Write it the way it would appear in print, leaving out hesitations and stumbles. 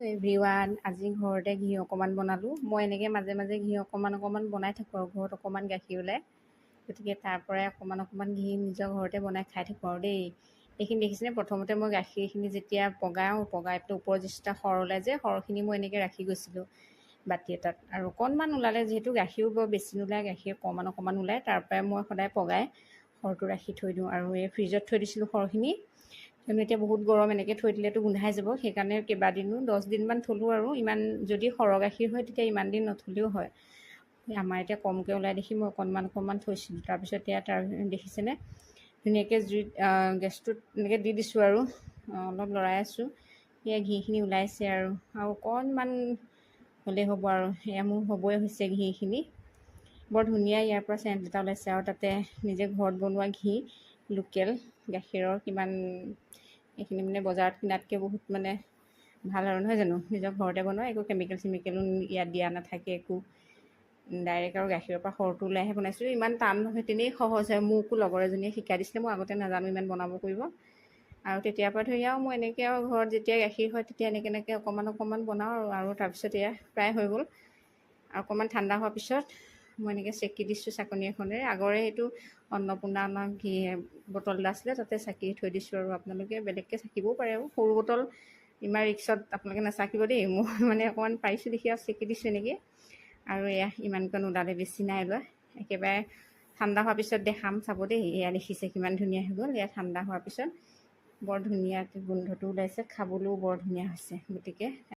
Everyone, আজি ঘৰতে ঘি অকণমান বনালোঁ। মই এনেকৈ মাজে মাজে ঘি অকণমান অকণমান বনাই থাকোঁ আৰু ঘৰত অকণমান গাখীৰ ওলায়, গতিকে তাৰ পৰাই অকণমান অকণমান ঘি নিজৰ ঘৰতে বনাই খাই থাকোঁ আৰু দেই। এইখিনি দেখিছেনে? প্ৰথমতে মই গাখীৰখিনি যেতিয়া পগাওঁ, পগাই পেলাই ওপৰৰ যিটো সৰ ওলাই যে, সৰখিনি মই এনেকৈ ৰাখি গৈছিলোঁ বাতি এটাত। আৰু অকণমান ওলালে, যিহেতু গাখীৰো বৰ বেছি নোলায়, গাখীৰ অকণমান অকণমান ওলায়, তাৰ পৰাই মই সদায় পগাই সৰটো ৰাখি থৈ দিওঁ। আৰু এই ফ্ৰিজত থৈ দিছিলোঁ সৰখিনি, কিয়নো এতিয়া বহুত গৰম, এনেকৈ থৈ দিলেতো গোন্ধাই যাব। সেইকাৰণে কেইবাদিনো, 10 দিনমান থ'লোঁ। আৰু ইমান যদি সৰহ গাখীৰ হয়, তেতিয়া ইমান দিন নথ'লেও হয়। আমাৰ এতিয়া কমকৈ ওলাই দেখি মই অকণমান অকণমান থৈছিলোঁ। তাৰপিছত এতিয়া তাৰ দেখিছেনে, ধুনীয়াকৈ জুইত গেছটোত এনেকৈ দি দিছোঁ আৰু অলপ লৰাই আছোঁ। সেয়া ঘিখিনি ওলাইছে আৰু আৰু অকণমান হ'লেই হ'ব আৰু এয়া মোৰ হ'বই হৈছে। ঘিখিনি বৰ ধুনীয়া ইয়াৰ পৰা চেণ্ট এটা ওলাইছে। আৰু তাতে নিজে ঘৰত বনোৱা ঘি, লোকেল গাখীৰৰ কিমান এইখিনি মানে বজাৰত কিনাতকৈ বহুত মানে ভাল আৰু, নহয় জানো? নিজৰ ঘৰতে বনোৱা, একো কেমিকেল চেমিকেলো ইয়াত দিয়া নাথাকে একো। ডাইৰেক্ট আৰু গাখীৰৰ পৰা সৰটো ওলাইহে বনাইছোঁ। ইমান টান নহয়, তেনেই সহজ হয়। মোকো লগৰ এজনীয়ে শিকাই দিছিলে। মই আগতে নাজানো ইমান বনাব কৰিব। আৰু তেতিয়াৰ পৰা ধৰি আৰু মই এনেকৈ আৰু ঘৰত যেতিয়া গাখীৰ হয়, তেতিয়া এনেকৈ এনেকৈ অকণমান অকণমান বনাওঁ আৰু। আৰু তাৰপিছত এয়া প্ৰায় হৈ গ'ল। আৰু অকণমান ঠাণ্ডা হোৱাৰ পিছত মই এনেকৈ চেকি দিছোঁ চাকনি এখনেৰে। আগৰে সেইটো অন্নপূৰ্ণা অনা ঘি বটল এটা আছিলে, তাতে চাকি থৈ দিছোঁ। আৰু আপোনালোকে বেলেগকৈ চাকিবও পাৰে। আৰু সৰু বটল ইমান ৰিক্সত আপোনালোকে নাচাকিব দেই। মই মানে অকণমান পাৰিছোঁ দেখি আৰু চেকি দিছোঁ এনেকৈ। আৰু এয়া ইমানকণ ওলালে, বেছি নাই ওলোৱা। একেবাৰে ঠাণ্ডা হোৱাৰ পিছত দেখাম, চাব দেই। এয়া দেখিছে, কিমান ধুনীয়া হৈ গ'ল। এয়া ঠাণ্ডা হোৱাৰ পিছত বৰ ধুনীয়া গোন্ধটো ওলাইছে, খাবলৈও বৰ ধুনীয়া হৈছে। গতিকে